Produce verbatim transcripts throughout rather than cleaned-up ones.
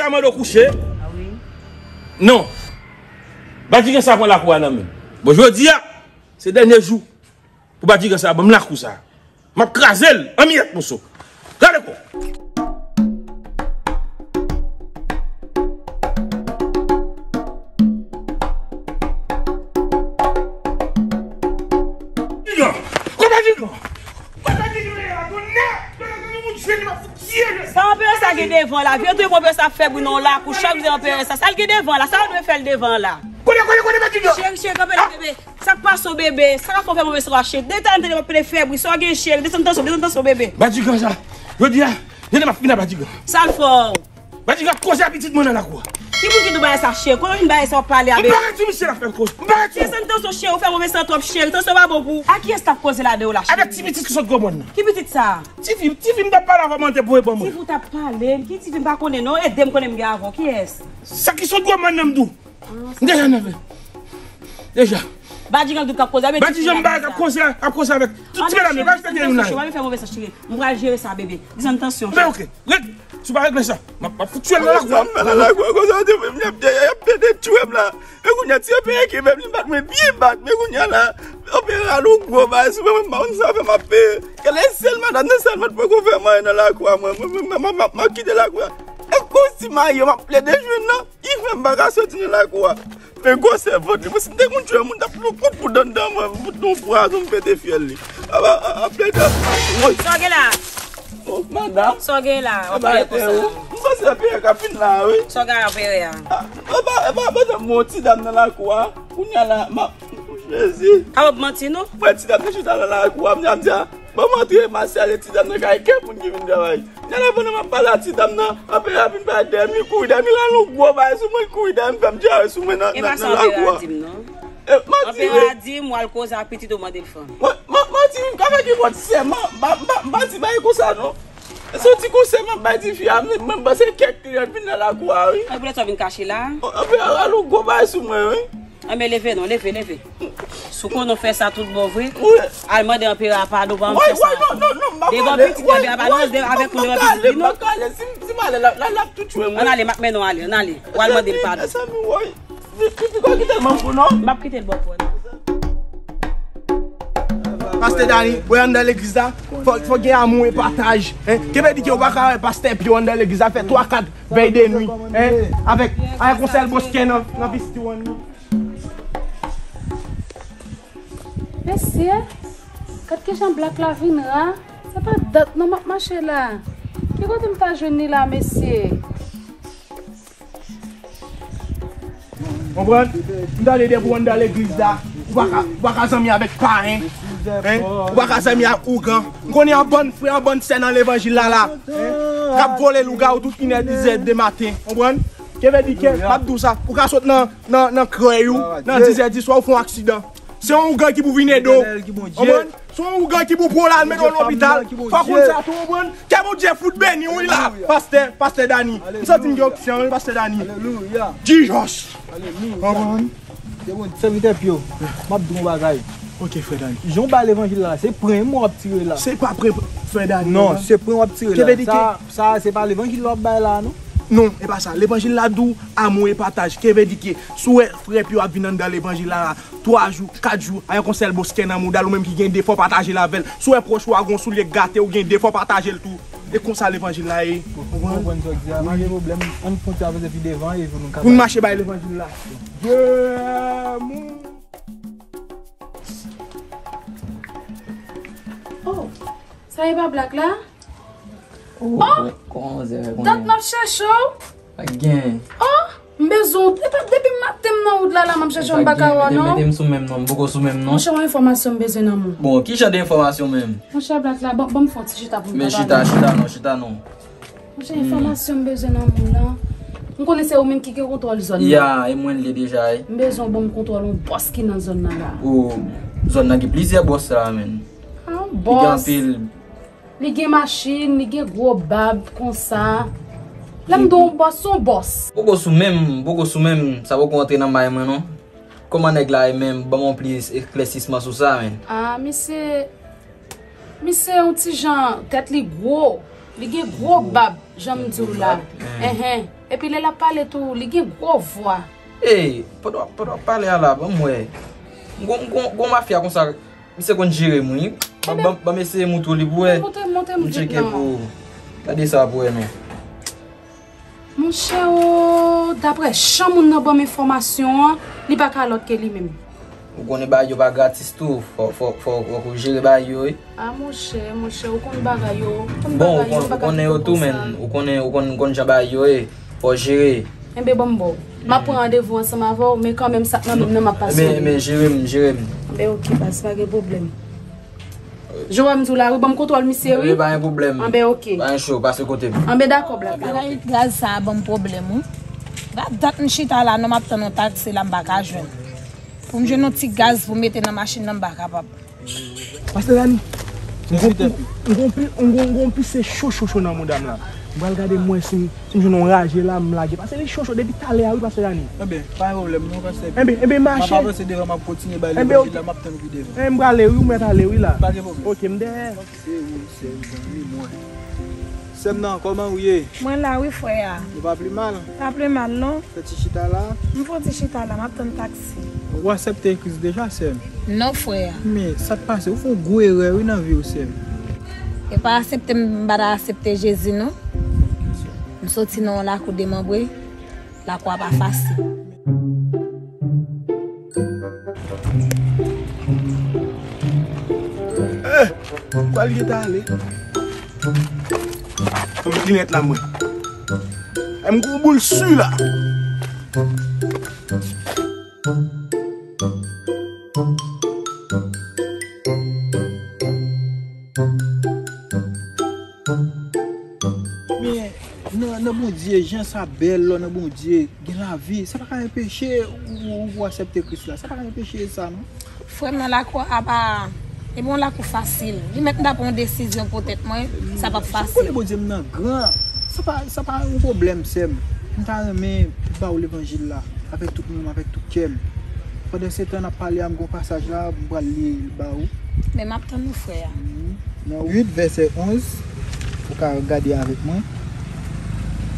Sa mande w kouche? Non. Badigan sa pran lakou a nan men m. Bon, jodi a, se dènye jou pou badigan sa ban m lakou sa. M ap kraze l an miyèt moso. Gade kon. Badigan! Kon badigan! Sa anperè sa gen devan la. Vye touye anperè sa fè bri nan lakou. Chak jou anperè sa. Sa l gen devan la. Sa w dwe fè l devan la. Kote, kote, kote, badigan? Cheri, cheri, kanpe la, bebe. Sa k pase w, bebe? Sa k ap fè w fè move swa, cheri? Detan m tande w ap pede fè bri. Sa w gen, cheri? Desann tansyon, desann tansyon, bebe. Badigan sa. Jodi a, jodi a m ap fini ak badigan. Sa l fè w? Badigan ap koze ak pitit mwen nan lakou a. Ki moun ki di w bagay sa, cheri? Kote w vin bagay sa w ap pale a, bebe? M pa ret sou misye, l ap fè m koze. M pa ret sou. Desann tansyon, cheri, ou fè move san twòp, cheri. Tansyon pa bon pou ou. A kiyès l ap koze la de w la, cheri? Avèk ti pitit ki sot gwo mòn nan. Ki pitit sa? Tifi, tifi m t ap pale avan m te voye ban mwen. Tifi w t ap pale, ki tifi m pa konnen non, ede m konnen m gen avè w, kiyès? Sa ki sot gwo mòn nan m di w. M deja nève. Deja. Badigan tout k ap koze avèk ti fi la. Badigan m bay k ap koze, ap koze avèk tout ti medam yo, pa respekte youn nan yo. Pa vin fè move sans, cheri. M pral jere sa, bebe. Desann tansyon. Men oke. Ret. Si w pa regle sa, m ap, m ap fout tchwe l nan lakou a. Sa m fè nan lakou a konsa, w te vle m y ap, y ap tande tchwe m la. E kounye a ti anperè ki menm li bat mwen byen bat, men kounye a la, anperè a lou gwo bagay sou mwen, mwen pa konn sa fè m ap peye. Gade sèl madanm nan sèlman t poko fè m anyen nan lakou a, mwen, mwen, mwen, mwen, mwen, mwen kite lakou a. E konsi mayi yo m ap plede jwenn nan. Li fè m pa ka soti nan lakou a. Men gwosè vant li. Mwen, si m te konn tchwe moun, t ap pran kout poud anndan mwen, pou yon pwazon m pete fyèl li. Aba, a, a, plede. Woy. Sa w gen la? Oh, madanm. Sa w gen la? W ap peye konsa. M panse anperè k ap vin la, wi. Sa w gen anperè a? A, aba, aba, pandan m wè yon ti dam nan lakou a, kounye a la, m ap, Jezi. A w ap manti, non? M wè ti dam nan chita nan lakou a, m di, a, ban m antre, m ap sale ti dam nan kay kèk moun ki vin travay. Nèg la pandan m ap pale a ti dam nan, anperè a vin bay dèyè m, li kouri dèyè m, li rale yon gwo bagay sou mwen, li kouri dèyè m, fè m dyare sou mwen nan, nan, nan lakou a. E pa sa anperè a di m, non? E manti, wi. Anperè a di m, w al koze ak pitit ou, mande l fanm. Mwen, mwen, manti, wi, avèk ki vant sèman, m pa, m pa, m pa di bagay konsa, non. Se yon ti konsèy m ap bay tifi a, mwen, mwen panse kèk kliyan vin nan lakou a, wi. Anperè a vin kache la. Anperè a rale yon gwo bagay sou mwen, wi. Anben, leve non, leve, leve. Si w konnen w fè sa tout bon vre, al mande anperè a padon, pa janm fè sa ankò. Devan pitit anperè a padon, avèk moun devan pitit li non. Si m ale, l ap tou tchwe mwen. Ann ale, m ap mennen w ale, ann ale. W al mande l padon. Mezanmi, woy. Pitit ki tèlman fou non. M ap kite l bò kò w. Pastè Dani, wè anndan legliz la, fò, fò gen amou e pataj. Kenbe di ke w pa ka wè pastè Pyo anndan legliz la, fè twa kat vèy de nwi, avèk, avèk yon sèl bòs kè nan, nan vistibil li. Mesye, gad kijan blak la vin ra. Se pa dat non m ap mache la. Ki kote m ta jwenn li la, mesye? Konprann? M tande depi w anndan legliz la, ou pa ka, ou pa ka zanmi avèk payen. Ou pa ka zanmi ak ougan. M konnen yon bann frè, yon bann sè nan levanjil la la, k ap vole lougawou tout inè, dizè de maten. Konprann? Kenbe di ke, m ap di w sa, ou ka sot nan nan, nan krèy ou, nan dizè diswa, ou fè yon aksidan. Se yon ougan ki pou vin ede w. Konprann? Se yon ougan ki pou pran w la al mete w lopital. Fò w konn sa tou, konprann? Ke Bondye fout beni w, wi la. Pastè, pastè Dani. M santi m gen onksyon, wi, pastè Dani. Jizòs. Konprann? Se bon, sèvitè Pyo, m ap di w yon bagay. Ok, frè Dani. Jan w bay levanjil la, se pran w ap tire la. Se pa pran, frè Dani. Non, se pran w ap tire la. Sa, sa, se pa levanjil w ap bay la, non. Non, e pa sa. Levanjil la di w amou e pataj. Ke vle di ke si w wè frè Pyo ap vin anndan levanjil la, la, twa jou, kat jou, avèk yon sèl bòs kè nan mouda l, ou menm ki gen de, fò w pataje l avè l. Si w wè pwòch ou a gon soulye k gate, ou gen de, fò w pataje l tou. E konsa levanjil la ye. Ou konprann sa w di a? Pa gen pwoblèm. Ann fon ti avanse pi devan epi nou ka. Pou n mache bay levanjil la. Granmoun. Oh, sa e pa blak la? Oh, dat m ap chèche w. Pa gen. Oh, m bezwen w. Epa depi maten m nan wout la, la m ap chèche w, m pa ka wè w non. Mete m sou menm non, m poko sou menm non. Monchè, yon enfòmasyon m bezwen nan men w. Bon, ki jan de enfòmasyon menm? Monchè, blak la, ban, ban m fè yon ti chita pou m ka pale. Men chita, chita non, chita non. Monchè, enfòmasyon m bezwen nan men w lan. M konnen se ou menm ki gen kontwòl zòn nan. Ya, e mwen l ye deja, wi. M bezwen w ban m kontwòl yon bòs ki nan zòn nan la. O, zòn nan gen plizyè bòs la, menn. A, yon bòs. Li gen anpil. Li gen machin, li gen gwo bab konsa. Lè m di w yon bòs, se yon bòs. Poko sou menm, poko sou menm, sa poko antre nan may mwen non. Kòman nèg la ye menm? Ban m yon plis eklèsisman sou sa, menn. A, misye, misye yon ti jan, tèt li gwo. Li gen gwo bab, jan m di w la. Enhen. Epi lè l ap pale tou, li gen gwo vwa. Ey, pandan w ap, pandan w ap pale a la, ban m wè. M gon, m gon, gon mafya konsa, misye konn jere m, wi. Ban, ban, ban m eseye montre w li pou wè. Montre, montre m vit tcheke non. Pou gade sa pou wè non. Monchè o, daprè jan moun nan ban m enfòmasyon an, li pa ka lòt ke li menm. Ou konnen bagay yo pa gratis tou, fò, fò, fò, fò ou jere bagay yo, wi. A monchè, monchè, ou konn bagay yo, ou konn bagay yo, ou pa ka kite yo konsa. Bon, ou konnen yo tou, men ou konnen, ou konn, konn jan bagay yo ye, fò jere. Enben, ban m ba w. M ap pran randevou ansanm avè w, men kanmenm sa k nan men m nan m ap pase w li. Enben, enben, jere m, jere m. Enben, oke, baz, pa gen pwoblèm. Jan w wè m di w la, wi, ban m kontwòl misye, wi. Wi, pa gen pwoblèm. Anben, oke. Pa gen cho, pase kote m. Anben, dakò, baz. Bagay gaz sa a ban m pwoblèm, wi. Gad dat m chita la, non, m ap tann yon taksi la, m pa ka jwenn. Pou m jwenn yon ti gaz pou m mete nan machin nan, m pa kapab. Pastè Dani, m gon, m gon, m gon, m gon pise cho, cho, cho nan mouda m la. M pral gade m wè si m, si m jwenn yon raje la, m lage. Paske li cho, cho depi talè a, wi, Pastè Dani. Enben, pa gen pwoblèm, non, pastè. Enben, enben, mache. M ap avanse devan, m ap kontinye bay levanjil la, m ap tann videyo. Enben, m prale, wi, ou mèt ale, wi, la. Pa gen pwoblèm. Oke, m dèyè. Se ou, se ou, zanmi mwen. Sè m nan, kòman ou ye? Mwen la, wi, frè a. Ou pa pli mal? Pa pli mal, non. Fè ti chita la. M fè ti chita la, m ap tann taksi. Ou aksepte Kris deja, sè m? Non, frè a. Men, sa k pase? Ou fè yon gwo erè, wi, nan vi w, sè m. E pa aksepte m, m pa ta aksepte Jezi, non. M soti nan yon lakou demanbre. Lakou a pa fasil. Eh, m pral gentan ale. Fè m linèt la, mwen. Eh, m gon boul si la. Men nan, nan Bondye, jan sa bèl, lè w nan Bondye, gen lavi, sa pa ka enpeche ou, ou, ou aksepte Kris la. Sa pa ka enpeche sa, non. Frè m nan, lakou a pa, e pa yon lakou fasil. Li mèt m ta pran yon desizyon pou tèt mwen, sa p ap fasil. Ou konnen Bondye m nan gran. Sa pa, sa pa yon pwoblèm, sè m. M ta renmen ba w levanjil la, avèk tout nanm, avèk tout kè m. Pandansetan, n ap pale a, m gon pasaj la, m pral li l ba ou. Men m ap tann ou, frè a. Mhm. Nan uit, vèsè onz, ou ka gade avèk mwen.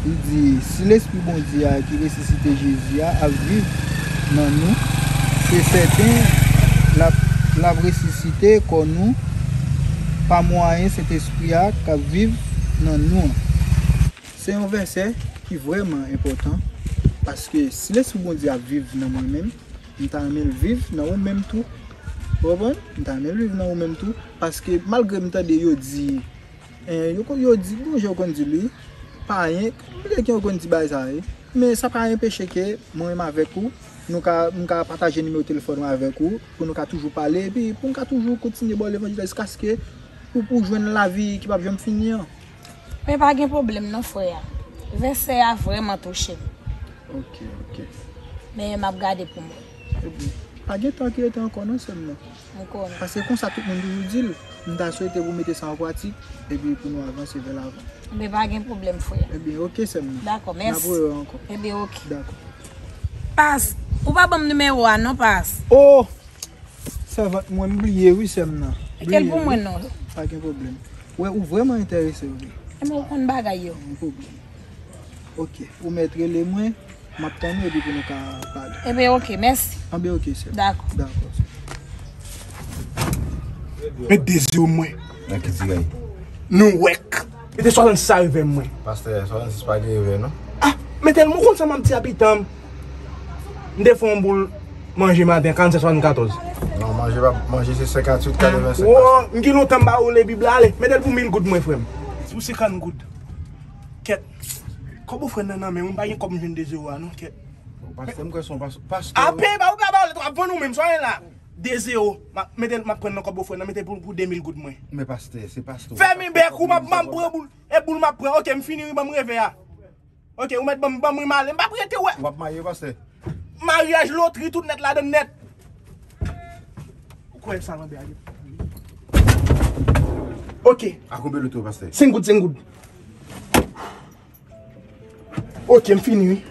Li di, si Lespri Bondye a ki resisite Jezi a ap viv nan nou, se sèten l ap, l ap resisite kò nou pa mwayen Sentespri a k ap viv nan nou an. Se yon vèsè ki vrèman enpòtan, paske si Lespri Bondye ap viv nan mwen menm, m ta renmen l viv nan ou menm tou. Ou konprann? M ta renmen l viv nan ou menm tou, paske malgre m tande yo di, eh, yo, yo di, gon jan yo konn di l, wi, payen, m bliye jan yo konn di bagay sa a, wi. Men sa pa enpeche ke mwen menm avèk ou, nou ka, m ka pataje nimewo telefòn mwen avèk ou, pou nou ka toujou pale, epi pou m ka toujou kontinye ba w levanjil la jiskaske ou, ou jwenn lavi ki p ap janm fini an. Men pa gen pwoblèm non, frè a. Vèsè a vrèman touche m. Ok, ok. Men m ap gade pou mwen. Ebyen, pa gen tan ki rete ankò non, sè m nan. M konnen. Paske konsa tout moun toujou di l, m ta swete pou w mete sa an pratik, epi pou nou avanse vè lavan. Men pa gen pwoblèm, frè. Ebyen, ok, sè m nan. Dakò, mèsi. N ap rewè ankò. Ebyen, ok. Dakò. Pas, ou pa ban m nimewo a non, Pas. Oh! Sèvant mwen, m bliye wi, sè m nan. Kite l pou mwen non. Pa gen pwoblèm. Wè, ou vrèman enterese wi. Ebyen, ou konn bagay yo. Pa gen pwoblèm. Ok, ou mèt rele mwen, m ap tann ou epi pou nou ka pale. Ebyen, ok, mèsi. Anben, ok, sè m. Dakò. Dakò, sè m. Met de zye mwen. Nan ki tirèy? Nou wèk. Mete swasannsis a revè mwen. Pastè, swasannsis pa gen revè, non. Ah, mete l, mwen konn sa m ap di a pitan m. M te fè yon boul manje maten, karannsèt swasannkatòz. Non, manje pa, manje se senkantuit katrevensenk. Wo, m gen lontan m pa oule Bib la, ale, mete l pou mil goud mwen, frè m. Pou senkant goud. Kèt. Kòb ofrann nan nan men mwen, m pa gen kòb m jwenn de zewo a, non, kèt. Bon, pastè, m kwè se yon pas-, pastè. Ape, ba ou ka pale, w ap vann ou menm, swa la. De zewo. M ap, mete l, m ap pran nan kòb ofrann nan, mete pou, pou de mil goud mwen. Men pastè, se pastè. Fèmen bèk ou, m ap, m ap pran boul. E boul m ap pran. Ok, m fini wi, ban m revè a. Ok, ou mèt ban m, ban m wi m ale. M p ap rete wè. W ap marye, pastè? Maryaj lotri tout nèt ladann nèt. Ou kwè sa lanbè a gen? Ok. A konbyen loto, pastè? Senk goud, senk goud. Ok, m fini wi.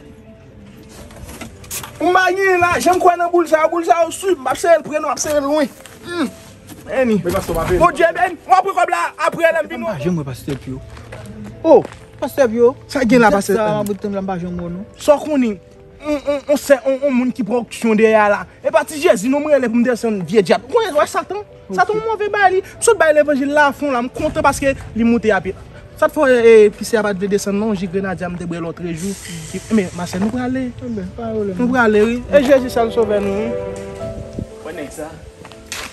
M pa gen lajan, m kwè nan boul sa yo, boul sa yo sou, m ap sere l pre, non, m ap sere l lwen. Hmm. Annie. Men pastè, w pa peye. Bondye beni, w ap pran kòb la, apre lè m vin. M pa janm wè pastè Pio. Oh. Pastè Pyo. Sa gen la, pastè? Sa, m ap tann la, m pa jwenn mo non. Sa w konnen? On, on, on, sè, on, on moun ki pran onksyon dèyè a la. E pa ti Jezi non m rele pou m desann vye dyab. Ou konnen, wè Satan? Satan yon move bagay li. M sot bay levanjil la a fon la, m kontan paske li moute a pye. Sa t fè, e, pise a pa t vle desann non, ji grenadya m te bwè lòtrejou. Men, masè, nou prale. Enben, pa pwoblèm. Nou prale, wi. E Jezi sèl sovè nou, wi. Wè nèg sa.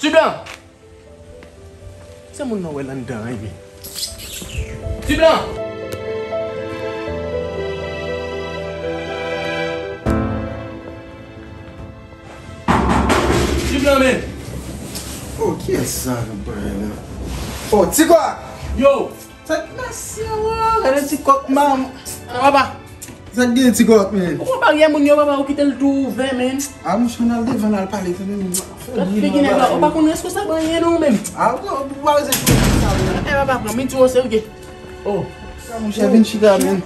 Ti blan! Se moun nan wè l anndan an, wi. Ti blan! Ti blan, men! Oh, kiyès sa k ap pale la? Oh, Ti Kòk! Yo! Sa k pase, wo? Gade Ti Kòk, man. Papa! Sa k gen, Ti Kòk, men? Ou pran baryè moun yo, papa, ou kite l tou ouvè, men. A, monchè, ann al devan, ann al pale, tande, men. Gad figi nèg la, ou pa konn reskonsab anyen, non, menm. A, ou, ou pa bezwen fè sa, men. E, papa, pran, men di w se, oke. Oh. Sa, monchè, vin chita, men.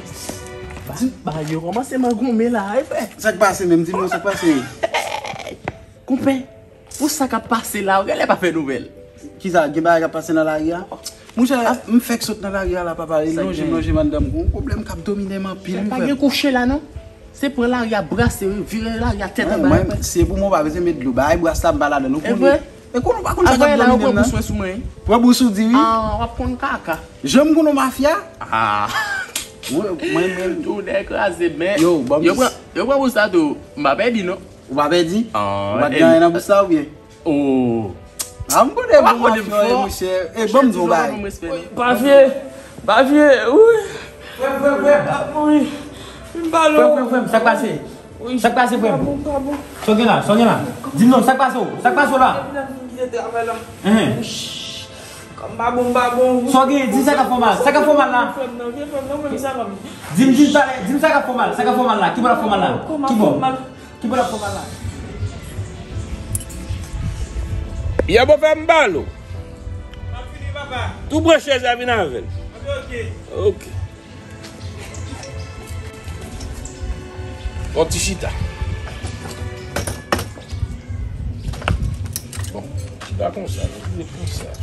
Ba, ba, yo kòmanse mangoumen la, e, frè. Sa k pase, menm? Di m non, sa k pase? Konpè. Pou sa k ap pase la, ou genlè pa fè nouvèl. Kisa, gen bagay k ap pase nan lari a? Monchè, m fèk sot nan lari a la, papa, e lonje m lonje anndan m, gon pwoblèm k ap domine m anpil, wi, frè m. Pa gen kouche la, non. Se pran lari a, brase, vire lari a tèt anba. Mwen, se pou mwen, w pa bezwen met dlo. Bagay bras la, m pa ladan l, ou konnen. E vre? E konnen, ou pa konn sa k ap domine m nan. Pran bous mwen, wi. Pran bous ou di, wi. A, w ap konn kaka. Jan m konnen w mafya. A. Mwen, mwen, mwen. Tou nèg kraze, men. Yo, ban m. Yo pran, yo pran bous la tou. M pa pèdi, non. Ou pa pèdi? Ou pa t gen anyen nan bous la oubyen? Oh. A, m konnen bon mafya w ye, monchè. E, ban m di w yon bagay. Pa vye, pa vye, wi. Frè m, frè m, frè m. Wi. M pa lou. Frè m, frè m, frè m, sa k pase? Wi. Sa k pase, frè m? Pa bon, pa bon. Sa w gen la, sa w gen la? Di m non, sa k pase w? Sa k pase w la? Depi lè m fin kite travay la. Enhen. Kòm pa bon, m pa bon. Sa w gen? Di sa k ap fè w mal. Sa k ap fè w mal la? Frè m nan, vye frè m nan, mwen, sa fè m. Di m, di m talè, di m sa k ap fè w mal. Sa k ap fè w mal la? Ki bò l ap fè w mal la? Ki bò? Ki bò l ap fè w mal la? Yè bò fè m bal ou. M ap vini, papa. Tou pran chèz la vin avè l. Oke, oke. Oke. Yon ti chita. Bon, chita konsa, nou vle konsa.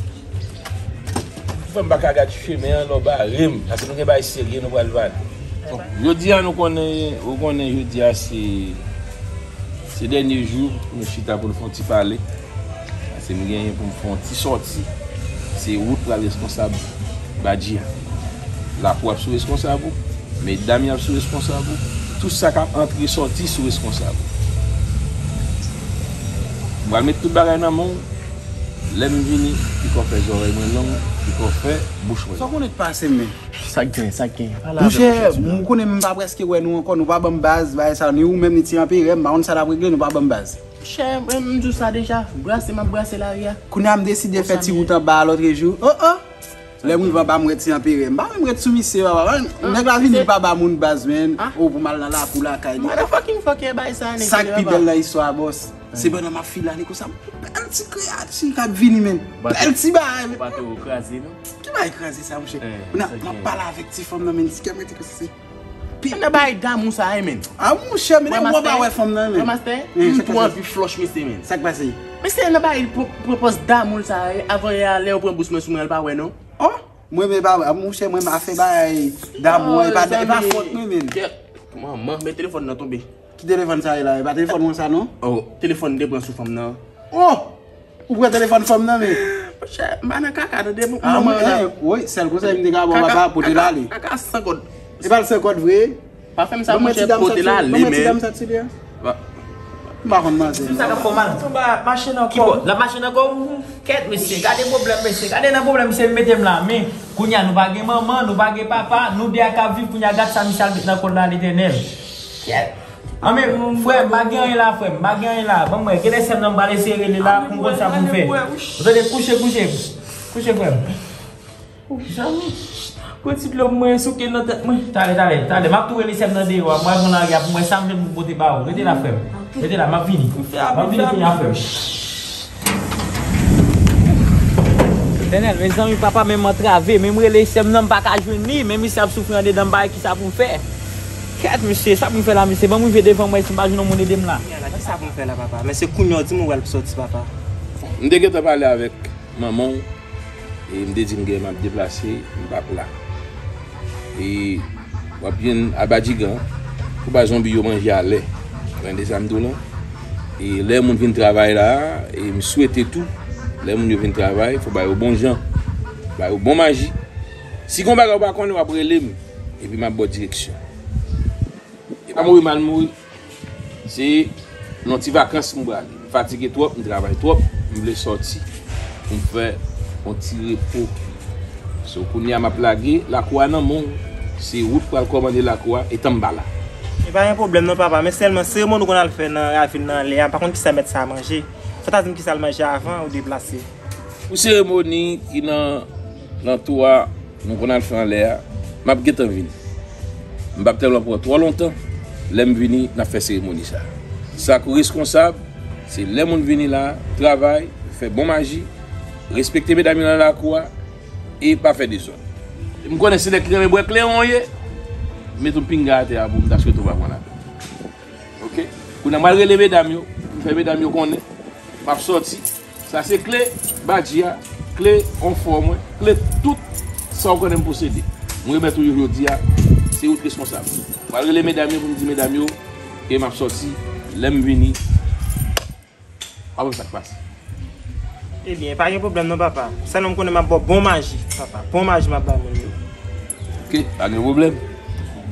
Fè m pa ka gad chemen an lè w bare m, paske nou gen bagay serye nou pral pale. Bon, jodi a nou konnen, ou konnen jodi a se, se dènye jou pou nou chita pou nou fè yon ti pale. Paske m genyen pou m fè yon ti sòti. Se ou k pral reskonsab badji a. Lakou ap sou reskonsab ou. Medam y ap sou reskonsab ou. Tout sa k ap antre sòti sou reskonsab ou. M pral met tout bagay nan men w. Lè m vini, piko fè zòrèy mwen long, piko fè bouch mwen long. Sa w konnen k pase m, men? Sa k gen, sa k gen? Pale avè m, monchè, monchè, ti blan. Ou konnen m pa prèske wè nou ankò, nou pa ban m baz, bagay sa, ni ou menm, ni ti anperè, m pa konn sa l ap regle, nou pa ban m baz. Monchè, mwen, m di w sa deja, brase m ap brase lari a. Kounye a m deside fè ti wout anba a lòtrejou. Oh, oh! Lè m rive anba, m wè ti anperè. M pa menm ret sou misye, papa. Nèg la vini, li pa ba moun baz, men. Oh, pou m al nan lakou lakay li. Motherfucking fuck e bay sa, nèg. Sa k pi bèl nan istwa a, bòs. Se pandan m ap file ale konsa, bèl ti kreyati k ap vini, men. Bèl ti bagay, men. Ou pa te ou kraze, non? Ki bagay kraze sa, monchè? Kounye a, m ap pale avèk ti fanm nan, men, ti kè m rete konsa, se Pi nan bagay damou sa a, men. A, monchè, men nèg ou pa wè fanm nan, men. Wè, mastè, m pran anpil flòch, mesye, men. Sa k pase? Mesye, nan bagay pran pòz damou sa a, avan yè a, lè yo pran bous mwen sou mwen, l pa wè, non. Oh, mwen, men pa, a, monchè, mwen, m pa fè bagay damou, e pa, e pa fòt mwen, men. Kèt, manman, men telefòn nan tonbe. Ki telefòn sa ye la? E pa telefòn mwen sa, non? Oh, telefòn m te pran sou fanm nan. Oh! Ou pran telefòn fanm nan, men. Monchè, m pa nan kaka, tande, m, ah, manman, eh, wi, sèl konsèy m te ka ba w, papa, pote l ale. Kaka san kòd. E pa l san kòd vre. Pa fè m sa, monchè, pote l ale, men. Ban mwen ti dam sa ti li a. M pa konn manzè. Sa k ap fè w mal. Tonbe mache nan kò. Ki bò? L ap mache nan kò w? Kèt, mesye, gade pwoblèm, mesye. Gade nan pwoblèm, mesye, mete m la. Men, kounye a, nou pa gen manman, nou pa gen papa, nou de a k ap viv, kounye a, gad sa misye al met nan kò l la, Letènèl. Kèt. Anben, frè m, m pa gen anyen la, frè m, m pa gen anyen la. Ban m wè, genlè sè m nan m prale eseye rele la pou m konn sa pou m fè. Ou tande, kouche, kouche. Kouche, frè m. Janmi, pran ti dlo mwen, souke nan tèt mwen. Talè, talè, talè. M ap tou rele sè m nan deyò a. M pral pran lari a pou m wè sa m jwenn pou m pote ba ou. Rete la, frè m. Rete la, m ap vini. M ap vini kounye a, frè m. Letènèl, mezanmi, papa, men m antrave, men m rele sè m nan, m pa ka jwenn li, men misye ap soufri andedan m, m pa wè kisa pou m fè. Kèt, mesye, sa pou m fè la, mesye? Ban m rive devan m wè si m pa jwenn yon moun ede m la. Kisa pou m fè la, papa? Men se kounye a w di m ou pral sòti, papa. M te gentan pale avèk manman w, e m te di m gen m ap deplase, m p ap la. E w ap jwenn abadjigan pou bay zonbi yo manje alè. Tande sa m di w lan? E lè moun vin travay la, e m swete tou, lè moun yo vin travay, fò ba yo bon jan, ba yo bon maji. Si gon bagay ou pa konnen, w ap rele m, epi m ap ba w direksyon. E pa mouri m al mouri. Se yon ti vakans m prale. M fatige twòp, m travay twòp, m vle sòti pou m fè yon ti repo. So, kounye a m ap lage lakou a nan men w. Se ou k pral kòmande lakou a, etan m pa la. E pa gen pwoblèm non, papa, men sèlman seremoni ou konn al fè nan ravin nan anlè a, m pa konn kisa mèt sa a manje. Fò ta di m kisa l manje avan ou deplase. Pou seremoni ki nan, nan tou a, nou konn al fè anlè a, m ap gentan vini. M p ap tèlman pran twò lontan. Lè m vini, n ap fè seremoni sa a. Sa k reskonsab, se lè moun vini la, travay, fè bon maji, respekte medam yo nan lakou a, e pa fè dezòd. M konnen se nèg ki renmen bwè kleren w ye, met yon pinga atè a pou m ta swete w pa pran lapèn. Ok? Kounye a, m al rele medam yo, m fè medam yo konnen m ap sòti. Sa se kle badji a, kle onfò mwen, kle tout sa w konnen m posede. M remèt ou yo jodi a, se ou k reskonsab. M al rele medam yo pou m di medam yo ke m ap sòti, lè m vini, w ap wè sa k pase. Ebyen, pa gen pwoblèm non, papa. Sèlman m konnen m ap ba w bon maji, papa. Bon maji m ap bay moun yo. Ok, pa gen pwoblèm.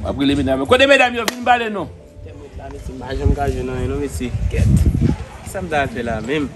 W ap rele medam yo. Kote medam yo? Vin pale non. Tèm ret la, mesye, m pa janm ka jwenn anyen non, mesye. Kèt. Kisa m ta al fè la menm?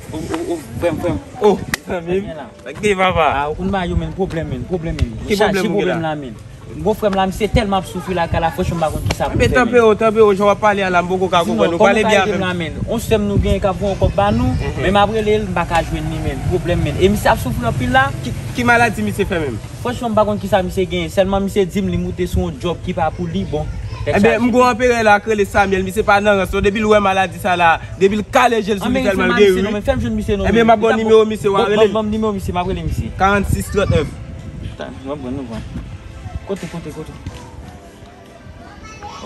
O, o, o, frè m, frè m. O, zanmi m. Sa k gen, papa? A, ou konn bagay yo, men, pwoblèm, men, pwoblèm, men. Ki pwoblèm ou gen la? Pwoblèm la, men. M gon frè m la, misye tèlman ap soufri lakay la, franchman, m pa konn kisa pou m fè, men. Tanpri, o, tanpri, o, jan w ap pale a la, m poko ka konprann ou. Pale byen avè m. On sè m nou genyen k ap voye yon kòb ba nou, men m ap rele l, m pa ka jwenn li, men. Pwoblèm, men. E misye ap soufri anpil la. Ki, ki maladi misye fè menm? Franchman, m pa konn kisa misye genyen. Sèlman misye di m li moute sou yon djòb ki pa pou li, bon. Ebyen, m gon anperè la k rele Samuel, misye pa nan rans non. Depi l wè maladi sa la, depi l kale je l sou li tèlman l geri. Ebyen, m ap ba w nimewo misye, w a rele l. Ban m nimewo misye, m ap rele misye. Karannsis trannèf. Tan, nou pran, nou pran. Kote, kote, kote?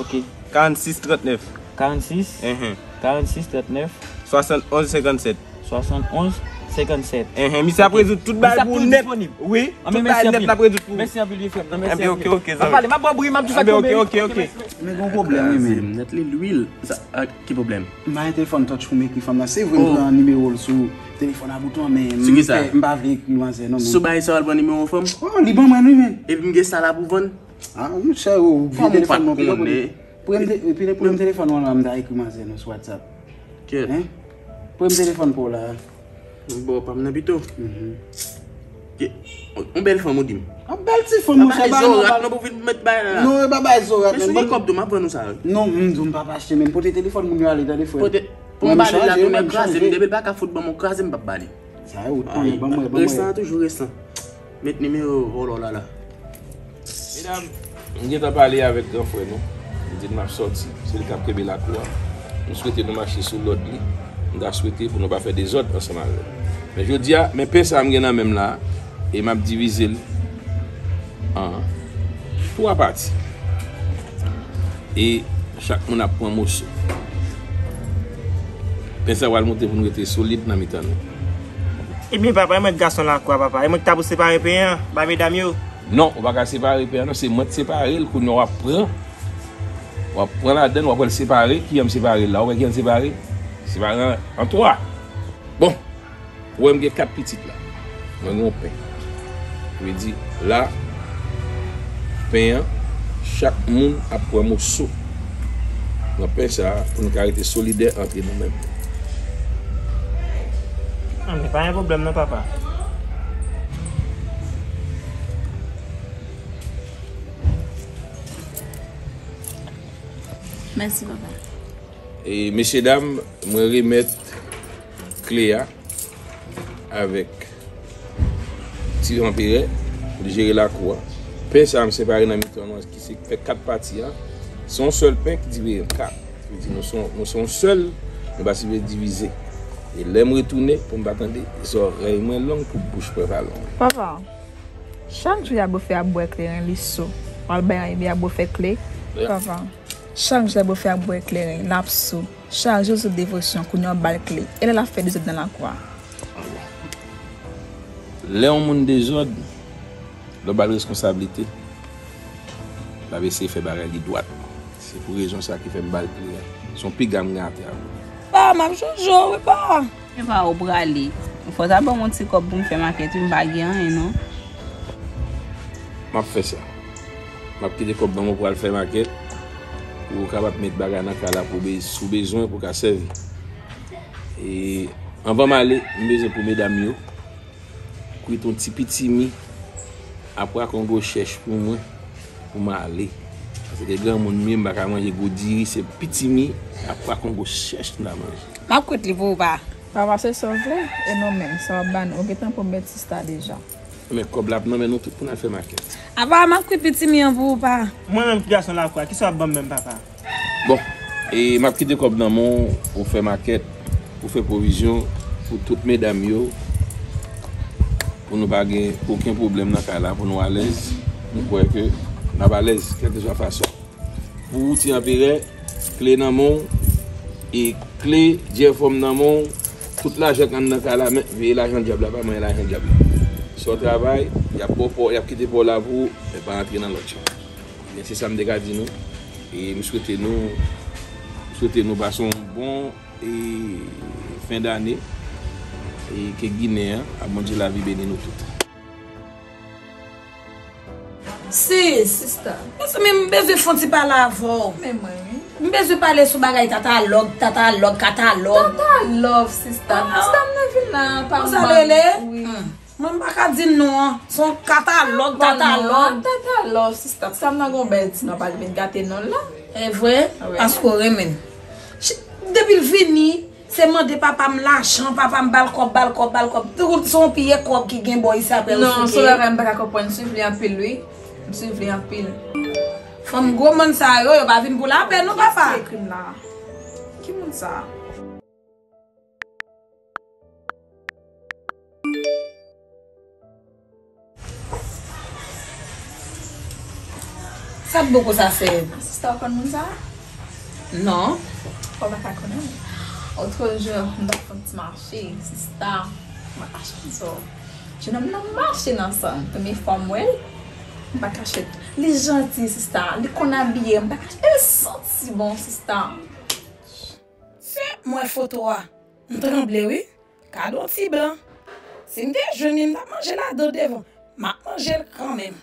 Ok. Karannsis trannèf. Karannsis? Enhen. Karannsis trannèf. Swasannonz senkannsèt. Swasannonz senkannsèt. Enhen, misye ap rezoud tout bagay pou ou nèt. Wi, tout bagay nèt l ap rezoud pou ou. Mèsi anpil, vye frè m. Mèsi anpil. Ok, ok, zanmi. M ap pale, m ap ba w bri, m ap di sa k tonbe. Ebyen, ok, ok, ok. Men gon pwoblèm, wi, men. Nèt li lwil. Sa, a, ki pwoblèm? M pa gen telefòn touch pou m ekri fanm nan. Se vre, m pran nimewo l sou telefòn a bouton, men m pè, m pa vle ekri manzè, non, men. Sou bagay sa w al pran nimewo fanm? Oh, li ban mwen, wi, men. Epi m gen sa la pou vann? A, monchè, ou vye telefòn mwen, pile pou li. Premye, premye telefòn mwen la, m ta ekri manzè non sou WhatsApp. Kèt. Hein? Premye telefòn pa w la. Bon, pa m nan pito. Mhm. Ke, on, on bèl fanm ou di m. Yon bèl ti fanm, monchè, pa bay zorat non pou vin met bay la. Non, e pa bay zorat, men. Men si w gen kòb tou, m ap vann ou sa, wi. Non, m di w m p ap achte, men pote telefòn moun yo ale, tande, frè. Pote, pou m ba li la tou, men kraze m, depi l pa ka fout ban m yon kraze, m p ap ba li. Sa yo, ou t konnen, ban mwen, ban mwen. Resan toujou resan. Met nimewo vòlò la la. Medam, m gentan pale avèk gran frè nou. M di l m ap sòti. Se li k ap kenbe lakou a. M swete nou mache sou lòd li. M ta swete pou nou pa fè dezòd ansanm avè l. Men jodi a, men pen sa a m gen nan men m la, e m ap divize l an twa pati. E chak moun ap pran moso. Pen sa a pral monte pou nou rete solid nan mitan nou. Ebyen, papa, e mwen k gason lakou a, papa. E mwen ki ta pou separe pen an bay medam yo. Non, ou pa ka separe pen an, non. Se mwen k separe l, kounye a w ap pran. W ap pran ladan l, w ap pral separe. Kijan m separe l la? Ou wè kijan l separe? Separe an, an twa. Bon. Ou wè m gen kat pitit la. Mwen gen yon pen. Sa vle di, la, pen an, chak moun ap pran moso nan pen sa a pou nou ka rete solidè antre nou menm. A, men pa gen pwoblèm non, papa. Mèsi, papa. E, mesye dam, mwen remèt kle a avèk ti anperè pou l jere lakou a. Pen sa a m separe nan mitan nou an, ki se fè kat pati a. Se yon sèl pen ki divide an kat. Sa vle di nou se yon, nou se yon sèl, nou pa sipoze divize. E lè m retounen, pou m pa tande zòrèy mwen long pou bouch mwen pa long. Papa, chak jou y ap fè ap bwè kleren, li sou. W al bay yon, epi y ap fè kle. Papa, chak jou y ap fè ap bwè kleren, l ap sou. Chak jou sou devosyon, kounye a w ba l kle. E lè l ap fè dezòd nan lakou a? Lè yon moun dezòd, lè w ba l reskonsablite, L ap eseye fè bagay li dwat. Se pou rezon sa ki fè m ba l kle a. Se yon piga m gen atè a. Pa, m ap chonje w, wi, pa. E pa ou prale. Fò w ta ban m yon ti kòb pou m fè makèt, wi, m pa gen anyen, non. M ap fè sa. M ap kite kòb ban mwen pou al fè makèt. Pou w kapab met bagay nan kay la pou be-, si w bezwen pou w ka sèvi. E anvan m ale, m bezwen pou medam yo kwit yon ti pitimi, apre kongo chèch pou mwen, pou m ale. Paske granmoun m ye, m pa ka manje gwo diri, se pitimi, apre kongo chèch m ta manje. M ap kwit li pou ou, pa. Papa, se sa w vle, e nou menm, sa w ap ba nou. Ou gentan pwomèt sista deja. Men kòb la ap nan men nou tout pou n al fè makèt. Apa, m ap kwit pitimi an pou ou, pa. Mwen menm ki gason lakwa, kisa w ap ban m menm, papa? Bon, e m ap kite kòb nan men w pou fè makèt, pou fè pwovizyon pou tout medam yo, pou nou pa gen okenn pwoblèm nan kay la, pou nou alèz. M kwè ke n ap alèz, kèlkeswa fason. Pou ou, ti anperè, kle nan men w, e kle dyèfòm nan men w, tout lajan k anndan kay la, men veye lajan dyab la, pa manyen lajan dyab la. Si w travay, y ap ba w pa w, y ap kite pa w la pou ou, men pa rantre nan lòt yo. Men se sa m te ka di nou. E m swete nou, m swete nou pase yon bon, e, fen dane. E ke Ginen an, a Bondye lavi beni nou tout. Sis! Sista. Mezanmi, m bezwen fè yon ti pale avè w. Men mwen, wi. M bezwen pale sou bagay tata lòg, tata lòg, katalòg. Tata love, sista. Ah. Sista, m nan vin la, pa m sa rele? Wi. Hmm. Mwen m pa ka di non an. Se yon katalòg, bon, tata non, love. Tata love, sista. Sa m nan gon bèl ti non, pa vin gate non la. E vre? Wi. Paske w renmen l. Ch-, depi l vini, se mande papa m lajan, papa m ba l kòb, ba l kòb, ba l kòb. Tout se yon piye kòb ki gen bò isi apre l souke. Non, se yon bagay m pa ka konprann. M swiv li anpil, wi. M swiv li anpil. Fanm gwo mòn sa yo, yo pa vin pou lapè, non, papa. Ki ekri m la? Ki moun sa? Sa t boko sa sèv? Sista, w konn moun sa? Non. Ou pa ka konnen l. Otrejou, m t ap fè yon ti mache, sista. M achte yon zo. Jennonm nan mache nan sa. Premye fwa m wè l, m pa kachèt. Li janti, sista. Li konn abiye, m pa kachèt. E l santi bon, sista. Se m wè foto a, m tranble wi. Gade yon ti blan. Si m te jwenn li, m t ap manje ladan devan. M ap manje l kanmenm.